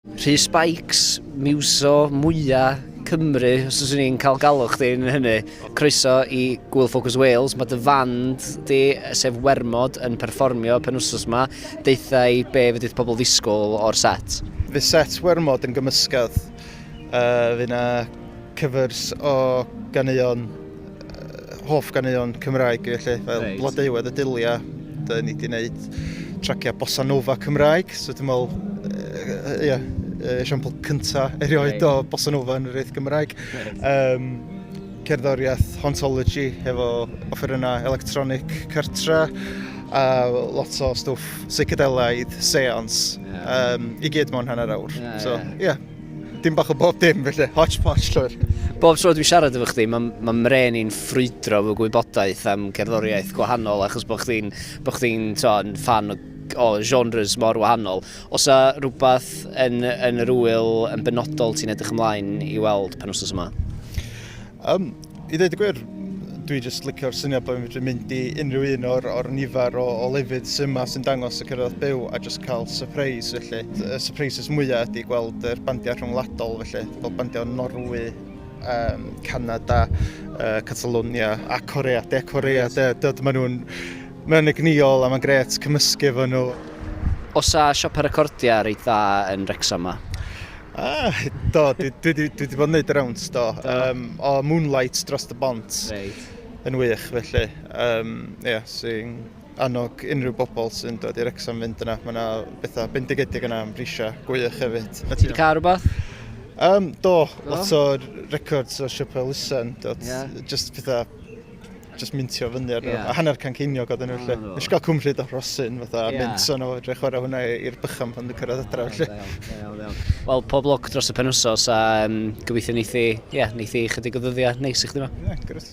Rhys Spikes, miwso mwya Cymru, os oes i'n cael galw chdi yn hynny. Croeso i Gwyl Focus Wales. Mae dy fand di, sef Wermod, yn perfformio penwsos yma. Deutha i be fedrith pobl ddisgwyl o'r set? Fydd set Wermod yn gymysgedd. Uh, fydd yna cyfers o ganeuon, hoff ganeuon Cymraeg felly, fel right. Blodeuwedd y Dylia, da ni wedi gwneud traciau bossa nova Cymraeg, so dwi'n meddwl, ie, yeah, esiampl cynta erioed right. o bossa nova yn yr iaith Gymraeg. Right. Cerddoriaeth hauntology efo offerynnau electronic cartra, a lot o stwff psychedelaidd, seance, yeah. I gyd mewn hanner awr. Yeah, so, ie. Yeah. Dim bach o bob dim, felly hodgepodge llwyr. Bob tro dwi'n siarad efo chdi, mae ma mren i'n ffrwydro efo gwybodaeth am cerddoriaeth gwahanol achos bod chdi'n bo chdi'n yn fan o, o genres mor wahanol. Oes 'na rhywbeth yn, yn yr ŵyl yn benodol ti'n edrych ymlaen i weld penwythnos yma? I ddweud y gwir, dwi jyst licio'r syniad bod fi'n medru mynd i unrhyw un o'r, or nifer o, o lefydd sy'n yma sy'n dangos y cerddoriaeth byw a jyst cael surprise felly. Y surprises mwyaf ydy gweld yr bandiau rhyngwladol felly, fel bandiau Norwy, Canada, Catalonia a Corea, De Corea, de, de, maen nhw'n mae'n egnïol a mae'n grêt cymysgu efo nhw. Oes 'na siopa recordiau reit dda yn Wrexham 'ma? Ah, do, dwi, dwi, dwi, dwi wedi bod yn neud y rounds, do. do. O Moonlight dros y bont. Reit. Yn wych, felly. Um, yeah, sy'n annog unrhyw bobl sy'n dod i'r Wrexham fynd yna. Mae yna bethau bendigedig yna am brisiau gwych hefyd. Ti wedi cael rhywbeth? Do, do, lot o records o siop elusen. Yeah. Just pethau just mintio fyny ar nhw. Yeah. A hanner can ceiniog oedden nhw, felly. Nes i gael cwmrhyd o rhosyn, fatha, yeah. mint o'n nhw, edrych chwarae hwnna i'r bychan pan dwi'n cyrraedd adra, felly. Wel, pob lwc dros y penwsos, a gobeithio neith i, yeah, neith i chydig o ddyddiau neis i chdi yma. Ie, yeah, grêt.